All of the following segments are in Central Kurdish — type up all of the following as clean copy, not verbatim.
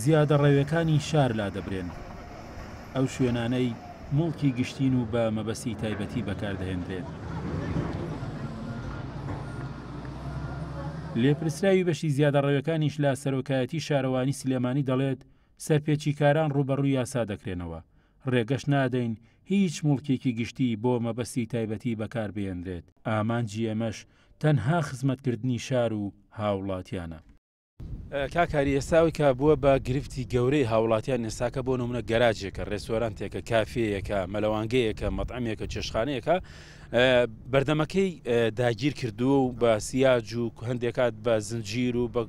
زیادەڕەوێکانی شار لادەبرێن، ئەو شوێنانەی موڵکی گشتین و بە مەبەستی تایبەتی بەکاردەهێندرێن. لێپرسراوی بەشی زیادەڕەوێکانیش لە سەرۆکایەتی شارەوانی سلێمانی دەڵێت، سەرپێچیکاران ڕووبەڕووی یاسا دەکرێنەوە، ڕێگەش نادەین هیچ موڵکێکی گشتی بۆ مەبەستی تایبەتی بەکاربهێنرێت، ئامانجی ئێمەش تەنها خزمەتکردنی شار و هاوڵاتیانە. کاک هاری ئێستا ئەوەی کە بووە بە گرفتی گەورەی هاوڵاتیان ئێستاکە بۆ نمونە گەراجێکە ڕێستۆرانتێکە کافێیەکە مەلەوانگەیەکە مەطعمێکە چێشخانەیەکە بەردەمەکەی داگیر کردووە و بە سیاج و هەندێکات بە زنجیر و بە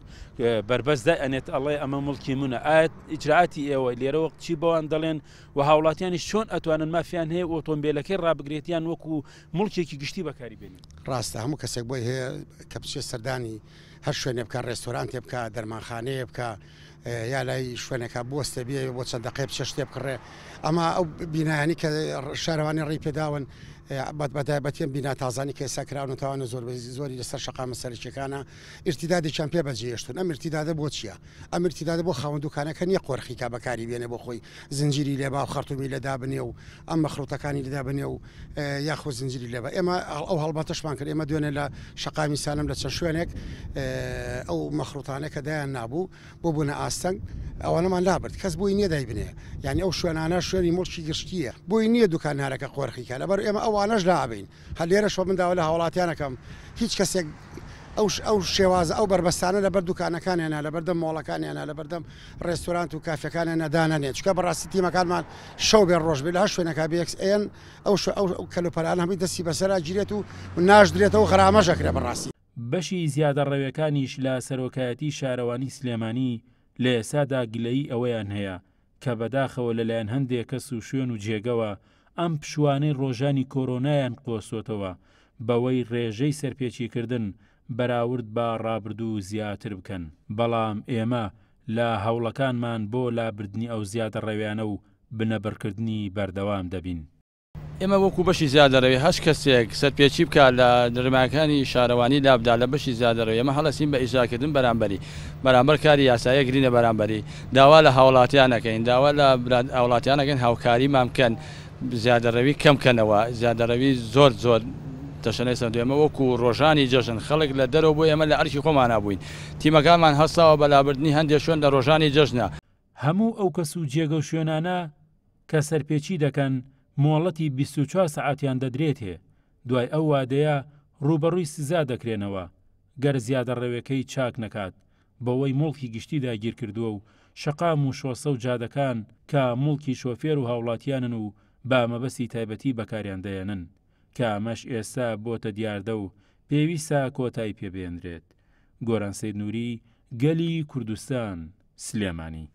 بەربەست دای ئەنێت ئەڵێ ئەمە مڵکی منە ئایا ئیجرائاتی ئێوە لێرەوە چی بەوان دەڵێن و هاوڵاتیانیش چۆن ئەتوانن مافیان هەیە ئۆتۆمبیلەکەی ڕابگرێتیان وەکو مڵکێکی گشتی بەکاری بێنن ڕاستە هەموو کەسێک بۆی هەیە کە بچێت سەردانی هەر شوێنێ بکا ڕێستۆرانتێ بکا دەرمانخانەیە بکا یا لای شوێنێکا بوەستێ بیەوێ بۆ چەند دەقەیە بچێ شتێ بکڕێ ئەما ئەو بینایانی کە شارەوانی ڕێی پێداون بەتایبەتی ئەم بینا تازانی کە ئێستا کراونەتەوانە زۆر زۆری لەسەر شەقامە سەرەکیەکانە ئیرتیدادێکیان پێ بەجێهێشتون ئەم ئیرتیدادە بۆ چییە ئەم ئیرتیدادە بۆ خاوەن دوکانەکە نییە قۆرخی کا بەکاری بێنێ بۆ خۆی زنجیری لێبا و خەرتومی لێ دابنێ و ئەم مەخلوتەکانی لێ دابنێ و یاخۆ زنجیری لێبا ئێمە ئەو هەڵمەتەشمان کرد ئێمە دوێنێ لە شەقامی سالم لە چەند شوێنێک ئەو مەخلوتانە کە دایان نابوو بۆ بوونە ئاستەنگ ئەوانەمان لابرد کەس بۆی نییە دایبنێ یعنی ئەو شوێنانە شوێنی موڵکی گشتییە بۆی نییە دوکاندارەکە قۆرخی کە لەبەر ئێمە ئەوانەش لابین هەر لێرەشەوە من داوا لە هاوڵاتیان ئەکەم هیچ کەسێک ئەو ئەو شێوازە ئەو بەربەستانە لەبەر دوکانەکانیانە لەبەردەم مۆڵەکانیانە لەبەردەم ڕێستۆرانت و کافەکانیانە دانەنێن چونکە بەڕاستی تیمەکانمان شەو بێ ڕۆژ بێ لە هەر شوێنێکا بێ ئەیەن ئەو ئەو کەلوپەلانە هەمووی دەستی بەسەرا گیرێت و ناشدرێتەوە غەرامەش ئەکرێ بەڕاستی. بەشی زیادەڕەوێکانیش لە سەرۆکایەتی شارەوانی سلێمانی لە ئێستادا گلەیی ئەوەیان هەیە کە بەداخەوە لەلایەن هەندێ کەس و شوێن و جێگەوە ئەم پشووانەی ڕۆژانی کۆرۆنایان قۆستۆتەوە بەوەی ڕێژەی سەرپێچیکردن بەراورد بە ڕابردوو زیاتر بکەن، بەڵام ئێمە لە هەوڵەکانمان بۆ لابردنی ئەو زیادەڕەویانە و بنەبڕکردنی بەردەوام دەبین. ئێمە وەکو بەشی زیادەڕەوی هەچ کەسێک سەرپێچی بکات لە ڕێنمایەکانی شارەوانی لابدا لە بەشی زیادەڕەوی ئێمە هەڵەسین بە ئیجراکردن بەرامبەری بەرامبەر کاری یاسایی ئەگرینە بەرامبەری داوا لە هاوڵاتیان ئەکەین داوا لە هاوڵاتیان ئەکەین هاوکاریمان بکەن زیادەڕەوی کەم کەنەوە زیادەڕەوی زۆر زۆر تەشەنەی سەندووە ئێمە وەکو ڕۆژانی جەژن خەڵک لە دەرەوە بۆ ئێمە لە ئەرکی خۆمانا بووین تیمەکانمان هەستاوە بە لابردنی هەندێک شوێن لە ڕۆژانی جەژنە. هەموو ئەو کەس و جێگە و شوێنانە کە سەرپێچی دەکەن مۆڵەتی 24 سەعاتیان دەدرێتێ، دوای ئەو وادەیە ڕووبەڕووی سزا دەکرێنەوە، گەر زیادەڕەوێکەی چاک نەکات، بەوەی موڵکی گشتی داگیرکردووە و شەقام و شۆسە و جادەکان کە موڵکی شۆفێر و هاوڵاتیانن و بە مەبەستی تایبەتی بەکاریان دەیەنن، کە ئەمەش ئێستا بۆتە دیاردە و پێویستە کۆتایی پێبهێنرێت. گۆران سەید نوری، گەلی کوردستان، سلێمانی.